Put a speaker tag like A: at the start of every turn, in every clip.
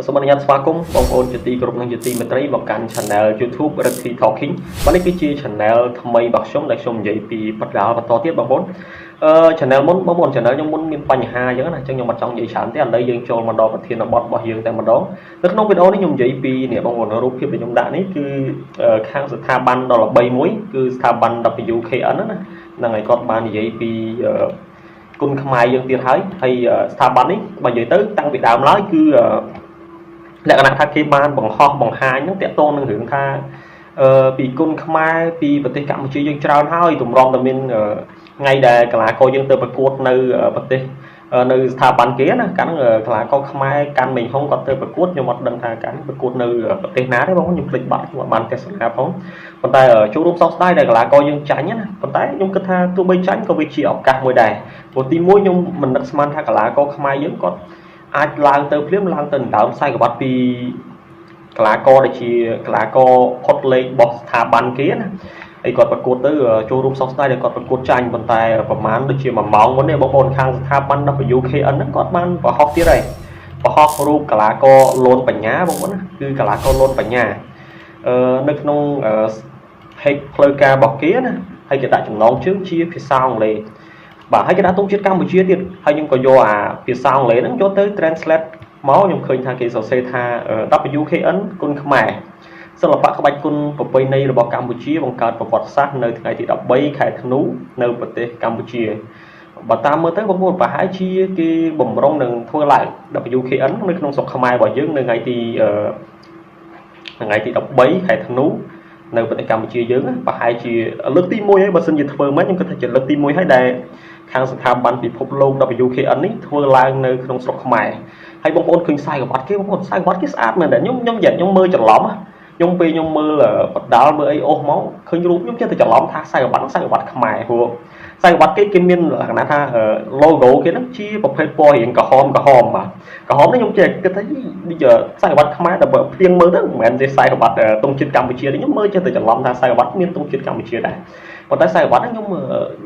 A: សូមអនុញ្ញាតស្វាគមន៍បងប្អូនជាទីគោរពនិងជាទីមេត្រីមកកាន់ Channel YouTube Rithy Talking។ បាទនេះគឺជា Channel ថ្មីរបស់ខ្ញុំដែលខ្ញុំនិយាយពីបដាល់បន្តទៀតបងប្អូនអឺ Channel មុនបងប្អូន Channel ខ្ញុំមុនមានបញ្ហាអញ្ចឹងណាអញ្ចឹងខ្ញុំអត់ចង់និយាយច្រើនទេឥឡូវយើងចូលមកដល់ប្រធានបទរបស់យើងតែម្ដងនៅក្នុងវីដេអូនេះខ្ញុំនិយាយពីនេះបងប្អូនរូបភាពដែលខ្ញុំដាក់នេះគឺខាងស្ថាប័នដ៏ល្បីមួយគឺស្ថាប័ន WKN ណាហ្នឹងហើយគាត់បាននិយាយពីគុនខ្មែរយើងទៀតហើយហើយស្ថាប័ននេះបើនិយាយទៅតាំងពីដើមឡើយគឺលក្ខណៈថាគេបានបង្ហោះបង្ហាញហ្នឹងតាក់ទងនឹងរឿងថាអឺពីគុនខ្មែរពីប្រទេសកម្ពុជាយើងច្រើនហើយទម្រាំតែមានថ្ងៃដែលកីឡាករយើងទៅប្រកួតនៅប្រទេសនៅស្ថាប័នគេណាកាលហ្នឹងកីឡាករខ្មែរកាន់មេងហុងគាត់ទៅប្រកួតខ្ញុំអត់ដឹងថាកាលប្រកួតនៅប្រទេសណាទេបងខ្ញុំភ្លេចបាត់ខ្ញុំអត់បានទស្សនាផងប៉ុន្តែចូលរួមសោកស្ដាយដែលកីឡាករយើងចាញ់ណាប៉ុន្តែខ្ញុំគិតថាទោះបីចាញ់ក៏វាជាឱកាសមួយដែរព្រោះទីមួយខ្ញុំមិននឹកស្មានថាកីឡាករខ្មែរយើងគាត់អាចឡើងទៅភ្លាមឡើងទៅដណ្ដើមខ្សែក្រវ៉ាត់ពីកីឡាករដែលជាកីឡាករផុតលេខរបស់ស្ថាប័នគេណាហើយគាត់ប្រកួតទៅចូលរួមសោកស្ដាយដែលគាត់ប្រកួតចាញ់ប៉ុន្តែប្រហែលដូចជា1ម៉ោងមុននេះបងប្អូនខាងស្ថាប័ន WKN ហ្នឹងគាត់បានបង្ហោះទៀតហើយបង្ហោះរូបកីឡាករលូនបញ្ញាបងប្អូនណាគឺកីឡាករលូនបញ្ញាអឺនៅក្នុង page ផ្លូវការរបស់គេណាហើយគេដាក់ចំណងជើងជាភាសាអង់គ្លេសបាទហើយគេដាក់ទង់ជាតិកម្ពុជាទៀតហើយខ្ញុំក៏យកអាភាសាអង់គ្លេសហ្នឹងយកទៅ translate មកខ្ញុំឃើញថាគេសរសេរថា WKN គុនខ្មែរសិល្បៈក្បាច់គុនប្រពៃណីរបស់កម្ពុជាបង្កើតប្រវត្តិសាស្ត្រនៅថ្ងៃទី13ខែធ្នូនៅប្រទេសកម្ពុជាបើតាមមើលទៅបងប្អូនប្រហែលជាគេបំរុងនឹងធ្វើឡើង WKN នៅក្នុងស្រុកខ្មែររបស់យើងនៅថ្ងៃទី13ខែធ្នូនៅប្រទេសកម្ពុជាយើងប្រហែលជាលើកទី1ហើយបើសិនជាធ្វើមិនខ្ញុំគិតថាជាលើកទី1ហើយដែលខាងស្ថាប័នពិភពលោក WKN នេះធ្វើឡើងនៅក្នុងស្រុកខ្មែរហើយបងប្អូនឃើញខ្សែក្រវ៉ាត់គេបងប្អូនខ្សែក្រវ៉ាត់គេស្អាតមែនតើខ្ញុំខ្ញុំនិយាយខ្ញុំមើលច្រឡំខ្ញុំពេលខ្ញុំមើលបដាល់មើលអីអូសមកឃើញរូបខ្ញុំចេះតែច្រឡំថាខ្សែក្រវ៉ាត់ខ្សែក្រវ៉ាត់ខ្មែរព្រោះខ្សែក្រវ៉ាត់គេគេមានលក្ខណៈថា logo គេហ្នឹងជាប្រភេទពណ៌រាងក្រហមក្រហមបាទក្រហមនេះខ្ញុំចេះគិតថាដូចខ្សែក្រវ៉ាត់ខ្មែរដល់ព្រៀងមើលទៅមិនមែនជាខ្សែក្រវ៉ាត់ទង់ជាតិកម្ពុជាទេខ្ញុំមើលចេះតែច្រឡំថាខ្សែក្រវ៉ាត់មានទង់ជាតិកម្ពុជាដែរប៉ុន្តែខ្សែក្រវ៉ាត់ហ្នឹងខ្ញុំ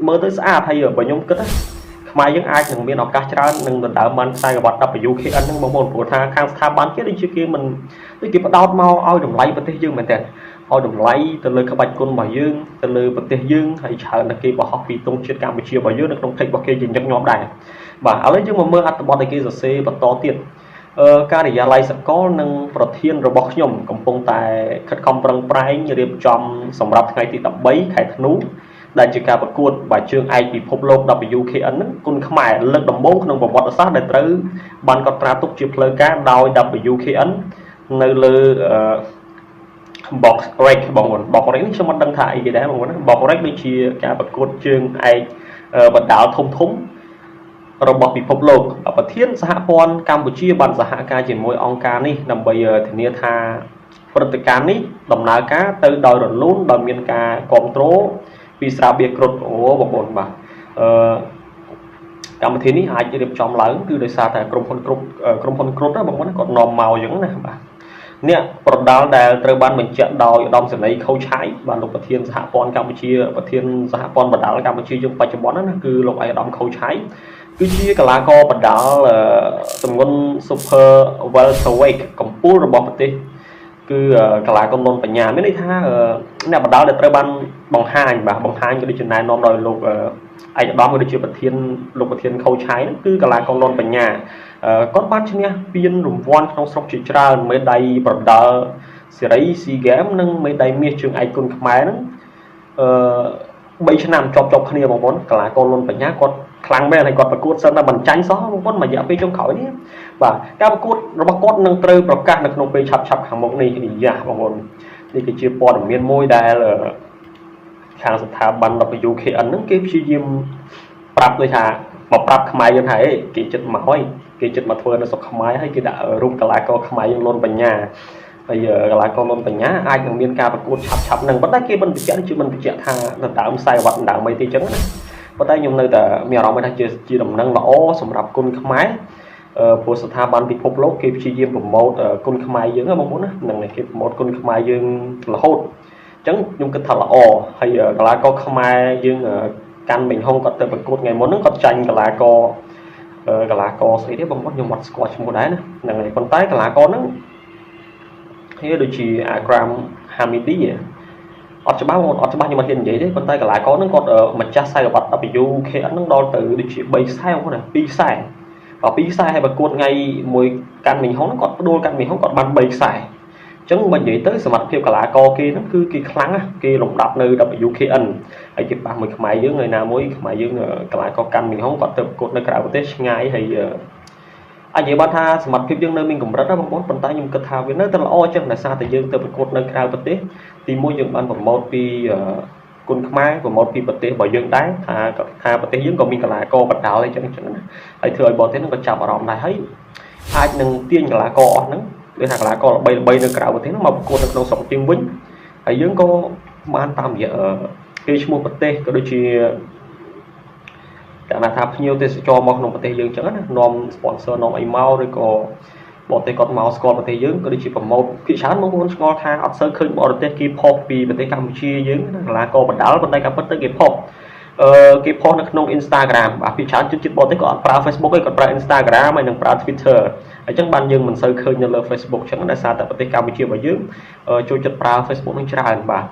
A: មើលទៅស្អាតហើយបើខ្ញុំគិតណាខ្មែរយើងអាចនឹងមានឱកាសច្រើននឹងដណ្ដើមបានខ្សែក្រវ៉ាត់ WKN ហ្នឹងបងប្អូនព្រោះថាខាងស្ថាប័នគេដូចជាគេមិនដូចគេផ្ដោតមកឲ្យតម្លៃប្រទេសយើងមែនតើឲ្យតម្លៃទៅលើក្បាច់គុណរបស់យើងទៅលើប្រទេសយើងហើយច្រើនតែគេបង្ហោះពីទង់ជាតិកម្ពុជារបស់យើងនៅក្នុង page របស់គេជាញឹកញាប់ដែរបាទឥឡូវយើងមកមើលអត្ថបទដែលគេសរសេរបន្តទៀតអឺការិយាល័យសកលនិងប្រធានរបស់ខ្ញុំកំពុងតែខិតខំប្រឹងប្រែងរៀបចំសម្រាប់ថ្ងៃទី13ខែធ្នូដែលជាការប្រកួតបាជើងឯកពិភពលោក WKN ហ្នឹងគុនខ្មែរលើកដំបូងក្នុងប្រវត្តិសាស្ត្រដែលត្រូវបានកត់ត្រាទុកជាផ្លូវការដោយ WKN នៅលើ box rec បងប្អូន box rec នេះខ្ញុំមិនដឹងថាអីគេដែរបងប្អូនណា box rec ដូចជាការប្រកួតជើងឯកបណ្ដាលធំធំរបស់ពិភពលោកប្រធានសហព័ន្ធកម្ពុជាបានសហការជាមួយអង្គការនេះដើម្បីធានាថាព្រឹត្តិការណ៍នេះដំណើរការទៅដោយរលូនដោយមានការគ្រប់គ្រងពីស្រាបៀគ្រុឌអូបងប្អូនបាទអឺកម្មវិធីនេះអាចរៀបចំឡើងគឺដោយសារតែក្រុមហ៊ុនគ្រប់ក្រុមហ៊ុនគ្រុឌណាបងប្អូនគាត់នាំមកអញ្ចឹងណាបាទអ្នកប្រដាល់ដែលត្រូវបានបញ្ជាក់ដោយឧត្តមសេនីយ៍ខូឆៃបាទលោកប្រធានសហព័ន្ធកម្ពុជាប្រធានសហព័ន្ធប្រដាល់កម្ពុជាយើងបច្ចុប្បន្នណាគឺលោកឯកឧត្តមខូឆៃគឺជាកីឡាករប្រដាល់ទម្ងន់ Super Welterweight កំពូលរបស់ប្រទេសគឺកីឡាករលុនបញ្ញាមានន័យថាអ្នកបដាល់ដែលត្រូវបានបង្ហាញបាទបង្ហាញក៏ដូចជាណែនាំដោយលោកឯកឧត្តមក៏ដូចជាប្រធានលោកប្រធានខូឆៃហ្នឹងគឺកីឡាករលុនបញ្ញាគាត់បានឈ្នះពានរង្វាន់ក្នុងស្រុកជាច្រើនមេដាយប្រដាល់សេរី SEA Games និងមេដាយមាសជើងឯកគុនខ្មែរហ្នឹងអឺ3ឆ្នាំជាប់ជាប់គ្នាបងប្អូនកីឡាករលុនបញ្ញាគាត់ខ្លាំងមែនហើយគាត់ប្រកួតសិនតែមិនចាញ់សោះបងប្អូនមួយរយៈពេលចុងក្រោយនេះបាទការប្រកួតរបស់គាត់នឹងត្រូវប្រកាសនៅក្នុងពេលឆាប់ឆាប់ខាងមុខនេះយ៉ាបងប្អូននេះគឺជាព័ត៌មានមួយដែលខាងស្ថាប័ន WKN ហ្នឹងគេព្យាយាមប្រាប់ដូចថាមកប្រាប់ខ្មែរយើងថាអេគេចិត្តមកហើយគេចិត្តមកធ្វើនៅស្រុកខ្មែរហើយគេដាក់រូបកីឡាករខ្មែរយើងលុនបញ្ញាហើយកីឡាករលុនបញ្ញាអាចនឹងមានការប្រកួតឆាប់ឆាប់ហ្នឹងប៉ុន្តែគេមិនបញ្ជាក់ជាមិនបញ្ជាក់ថាដណ្ដើមខ្សែវត្តដណ្ដើមអីទេចឹងណាប៉ុន្តែខ្ញុំនៅតែមានអារម្មណ៍ថាជាជាដំណឹងល្អសម្រាប់គុនខ្មែរព្រោះស្ថាប័នពិភពលោកគេព្យាយាម promote គុនខ្មែរយើងបងប្អូនណាហ្នឹងគេ promote គុនខ្មែរយើងរហូតអញ្ចឹងខ្ញុំគិតថាល្អហើយកីឡាករខ្មែរយើងកាន់មេងហុងគាត់ទៅប្រកួតថ្ងៃមុនហ្នឹងគាត់ចាញ់កីឡាករ កីឡាករស្អីទេបងប្អូនខ្ញុំអត់ស្គាល់ឈ្មោះដែរណាហ្នឹងហើយប៉ុន្តែកីឡាករហ្នឹងគេដូចជា Akram Hamidi អត់ច្បាស់បងអត់ច្បាស់ខ្ញុំអត់ហ៊ាននិយាយទេប៉ុន្តែកីឡាករហ្នឹងគាត់ម្ចាស់ខ្សែក្រវ៉ាត់ WKN ហ្នឹងដល់ទៅដូចជា3ខ្សែបងប្អូនណា2ខ្សែបើ2ខ្សែហើយប្រកួតថ្ងៃមួយកាន់មីងហុងហ្នឹងគាត់ផ្ដួលកាន់មីងហុងគាត់បាន3ខ្សែអញ្ចឹងបើនិយាយទៅសមត្ថភាពកីឡាករគេហ្នឹងគឺគេខ្លាំងណាស់គេលំដាប់នៅ WKN ហើយគេប៉ះមួយខ្មែរយើងនៅណាមួយខ្មែរយើងកីឡាករកាន់មីងហុងគាត់ទៅប្រកួតនៅក្រៅប្រទេសឆ្ងាយហើយអាចនិយាយបានថាសមត្ថភាពយើងនៅមានកម្រិតណាបងប្អូនប៉ុន្តែខ្ញុំគិតថាវានៅតែល្អចឹងដោយសារតែយើងទៅប្រកួតនៅក្រៅប្រទេសទីមួយយើងបាន promote ពីគុនខ្មែរ promote ពីប្រទេសរបស់យើងដែរថាថាប្រទេសយើងក៏មានកីឡាករបណ្ដាលអីចឹងចឹងណាហើយធ្វើឲ្យបរទេសហ្នឹងក៏ចាប់អារម្មណ៍ដែរហើយអាចនឹងទាញកីឡាករអស់ហ្នឹងដូចថាកីឡាករល្បីៗនៅក្រៅប្រទេសហ្នឹងមកប្រកួតនៅក្នុងស្រុកយើងវិញហើយយើងក៏បានតាមរយៈគេឈ្មោះប្រទេសក៏ដូចជាតែថាភ្ញៀវទេសចរមកក្នុងប្រទេសយើងចឹងណានាំ sponsor នាំអីមកឬក៏បរទេសគាត់មកស្គាល់ប្រទេសយើងក៏ដូចជា promote ភាគច្រើនបងប្អូនឆ្ងល់ថាអត់សូវឃើញបរទេសគេផុសពីប្រទេសកម្ពុជាយើងណាកីឡាករបដាល់ប៉ុន្តែការពិតទៅគេផុសអឺគេផុសនៅក្នុង Instagram បាទភាគច្រើនជនជាតិបរទេសក៏អត់ប្រើ Facebook ទេគាត់ប្រើ Instagram ហើយនិងប្រើ Twitter អញ្ចឹងបានយើងមិនសូវឃើញនៅលើ Facebook អញ្ចឹងដោយសារតែប្រទេសកម្ពុជារបស់យើងចូលចិត្តប្រើ Facebook នឹងច្រើនបាទ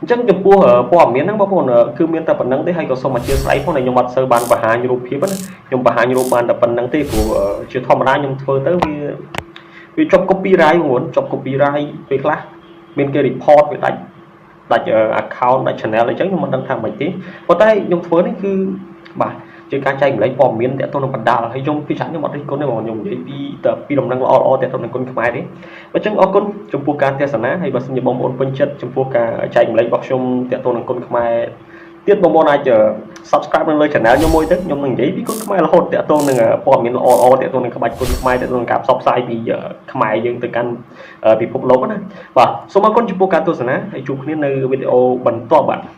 A: អញ្ចឹងចំពោះព័ត៌មានហ្នឹងបងប្អូនគឺមានតែប៉ុណ្្នឹងទេហើយក៏សូមអធ្យាស្រ័យផងដែលខ្ញុំអត់សូវបានបង្ហាញរូបភាពណាខ្ញុំបង្ហាញរូបបានតែប៉ុណ្្នឹងទេព្រោះជាធម្មតាខ្ញុំធ្វើទៅវាវាជាប់ copyright បងប្អូនជាប់ copyright ពេលខ្លះមានគេ report វាដាច់ដាច់ account ដាច់ channel អីចឹងខ្ញុំមិនដឹងថាម៉េចទេប៉ុន្តែខ្ញុំធ្វើនេះគឺបាទជាការចែករំលែកព័ត៌មានទាក់ទងនឹងបណ្ដាលហើយខ្ញុំពីច្រើនខ្ញុំអត់រិះគន់ទេបងខ្ញុំនិយាយពីតែពីដំណឹងល្អល្អទាក់ទងនឹងគុនខ្មែរទេអញ្ចឹងអរគុណចំពោះការទស្សនាហើយបើសិនជាបងប្អូនពេញចិត្តចំពោះការចែករំលែករបស់ខ្ញុំទាក់ទងនឹងគុនខ្មែរទៀតបងប្អូនអាច subscribe នៅលើ channel ខ្ញុំមួយទៅខ្ញុំនឹងនិយាយពីគុនខ្មែររហូតទាក់ទងនឹងព័ត៌មានល្អល្អទាក់ទងនឹងក្បាច់គុនខ្មែរទាក់ទងនឹងការផ្សព្វផ្សាយពីខ្មែរយើងទៅកាន់ពិភពលោកណាបាទសូមអរគុណចំពោះការទស្សនាហើយជួបគ្នានៅវីដេអូបន្ទាប់បាទ។